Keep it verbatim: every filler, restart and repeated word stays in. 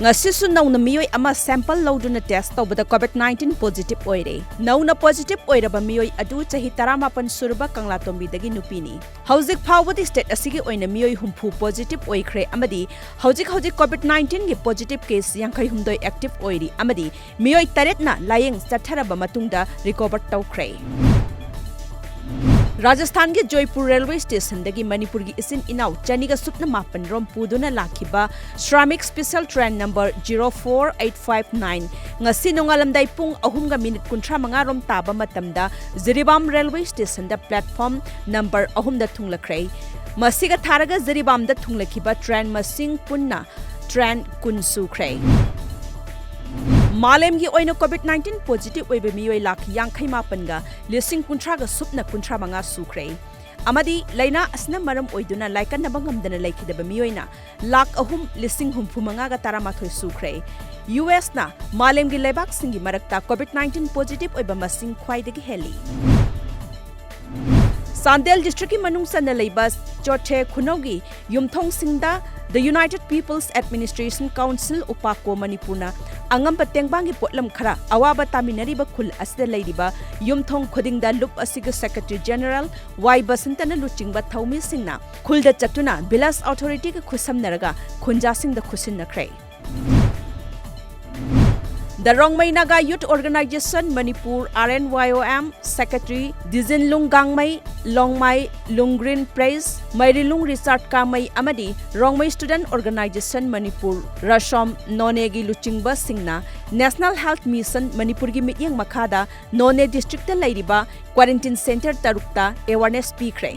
ꯉꯁꯤꯁꯨ ꯅꯧꯅ ꯃꯤꯑꯣꯏ ꯑꯃ sample ꯂꯧꯗꯨꯅ test ꯇꯧꯕꯗ COVID nineteen positive ꯑꯣꯏꯔꯦ꯫ ꯅꯧꯅ positive ꯑꯣꯏꯔꯕ ꯃꯤꯑꯣꯏ ꯑꯗꯨ ꯆꯍꯤ ꯇꯔꯥꯃꯥꯄꯟ ꯁꯨꯔꯕ ꯀꯪꯂꯥꯇꯣꯝꯕꯤꯗꯒꯤ ꯅꯨꯄꯤꯅꯤ꯫ ꯍꯧꯖꯤꯛ ꯐꯥꯎꯕꯗ state ꯑꯁꯤꯒꯤ ꯑꯣꯏꯅ ꯃꯤꯑꯣꯏ ꯍꯨꯝꯐꯨ positive ꯑꯣꯏꯈ꯭ꯔꯦ ꯑꯃꯗꯤ ꯍꯧꯖꯤꯛ ꯍꯧꯖꯤꯛ COVID nineteen ꯒꯤ positive case ꯌꯥꯡꯈꯩꯍꯨꯝꯗꯣꯏ active ꯑꯣꯏꯔꯤ ꯑꯃꯗꯤ ꯃꯤꯑꯣꯏ ꯇꯔꯦꯠꯅ ꯂꯥꯌꯦꯡ ꯆꯠꯊꯔꯕ ꯃꯇꯨꯡꯗ recover ꯇꯧꯈ꯭ꯔꯦ꯫ ꯔꯥꯖꯁꯊꯥꯟꯒꯤ ꯖꯣꯏꯄꯨꯔ railway stationꯗꯒꯤ ꯃꯅꯤꯄꯨꯔꯒꯤ ꯏꯆꯤꯟ ꯏꯅꯥꯎ ꯆꯅꯤꯒ ꯁꯨꯞꯅ ꯃꯥꯄꯟ ꯔꯣꯝ ꯄꯨꯗꯨꯅ ꯂꯥꯛꯈꯤꯕ Shramik special train number zero four eight five nine ꯉꯁꯤ ꯅꯣꯡꯉꯥꯜꯂꯝꯗꯥꯏ ꯄꯨꯡ ꯑꯍꯨꯝꯒ ꯃꯤꯅꯤꯠ ꯀꯨꯟꯊ꯭ꯔꯥ ꯃꯉꯥ ꯔꯣꯝ ꯇꯥꯕ ꯃꯇꯝꯗ ꯖꯤꯔꯤꯕꯥꯝ railway stationꯗ platform number ꯑꯍꯨꯝꯗ ꯊꯨꯡꯂꯈ꯭ꯔꯦ꯫ ꯃꯁꯤꯒ ꯊꯥꯔꯒ ꯖꯤꯔꯤꯕꯥꯝꯗ ꯊꯨꯡꯂꯈꯤꯕ train ꯃꯁꯤꯡ ꯄꯨꯟꯅ train ꯀꯨꯟ ꯁꯨꯈ꯭ꯔꯦ꯫ ꯃꯥꯂꯦꯝꯒꯤ ꯑꯣꯏꯅ COVID nineteen positive ꯑꯣꯏꯕ ꯃꯤꯑꯣꯏ ꯂꯥꯈ ꯌꯥꯡꯈꯩ ꯃꯥꯄꯟꯒ ꯂꯤꯁꯤꯡ ꯀꯨꯟꯊ꯭ꯔꯥꯒ ꯁꯨꯞꯅ ꯀꯨꯟꯊ꯭ꯔꯥ ꯃꯉꯥ ꯁꯨꯈ꯭ꯔꯦ꯫ ꯑꯃꯗꯤ ꯂꯥꯏꯅꯥ ꯑꯁꯤꯅ ꯃꯔꯝ ꯑꯣꯏꯗꯨꯅ ꯂꯥꯏꯀꯠꯅꯕ ꯉꯝꯗꯅ ꯂꯩꯈꯤꯗꯕ ꯃꯤꯑꯣꯏꯅ ꯂꯥꯈ ꯑꯍꯨꯝ ꯂꯤꯁꯤꯡ ꯍꯨꯝꯐꯨ ꯃꯉꯥꯒ ꯇꯔꯥꯃꯥꯊꯣꯏ ꯁꯨꯈ꯭ꯔꯦ꯫ USꯅ ꯃꯥꯂꯦꯝꯒꯤ ꯂꯩꯕꯥꯛꯁꯤꯡꯒꯤ ꯃꯔꯛꯇ COVID nineteen positive ꯑꯣꯏꯕ ꯃꯁꯤꯡ ꯈ꯭ꯋꯥꯏꯗꯒꯤ ꯍꯦꯜꯂꯤ꯫ ꯆꯥꯟꯗꯦꯜ districtꯀꯤ ꯃꯅꯨꯡ ꯆꯟꯅ ꯂꯩꯕ ꯆꯣꯊꯦ ꯈꯨꯅꯧꯒꯤ ꯌꯨꯝꯊꯣꯡꯁꯤꯡꯗ The United People's Administration Council, ꯎꯄꯥꯀꯣ ꯃꯅꯤꯄꯨꯔꯅ ꯑꯉꯝꯕ ꯇꯦꯡꯕꯥꯡꯒꯤ ꯄꯣꯠꯂꯝ ꯈꯔ ꯑꯋꯥꯕ ꯇꯥꯃꯤꯟꯅꯔꯤꯕ ꯈꯨꯜ ꯑꯁꯤꯗ ꯂꯩꯔꯤꯕ ꯌꯨꯝꯊꯣꯡ ꯈꯨꯗꯤꯡꯗ ꯂꯨꯞ ꯑꯁꯤꯒꯤ Secretary General ꯋꯥꯏ ꯕꯁꯟꯇꯅ ꯂꯨꯆꯤꯡꯕ ꯊꯧꯃꯤꯁꯤꯡꯅ ꯈꯨꯜꯗ ꯆꯠꯇꯨꯅ village authorityꯒ ꯈꯨꯠꯁꯝꯅꯔꯒ ꯈꯨꯟꯖꯥꯁꯤꯡꯗ ꯈꯨꯠꯁꯤꯟꯅꯈ꯭ꯔꯦ꯫ The Rongmei Naga Youth Organization Manipur, RNYOM, Secretary Dijenlung Gangmei, Longmai Lungrin Press, ꯃꯩꯔꯤꯂꯨꯡ ꯔꯤꯆꯥꯔꯗ ꯀꯥꯃꯩ ꯑꯃꯗꯤ Rongmei Student Organization Manipur, ꯔꯥꯁꯣꯝ ꯅꯣꯅꯦꯒꯤ ꯂꯨꯆꯤꯡꯕꯁꯤꯡꯅ National Health Mission ꯃꯅꯤꯄꯨꯔꯒꯤ ꯃꯤꯠꯌꯦꯡ ꯃꯈꯥꯗ ꯅꯣꯅꯦ districtꯇ ꯂꯩꯔꯤꯕ quarantine center ꯇꯔꯨꯛꯇ awareness ꯄꯤꯈ꯭ꯔꯦ꯫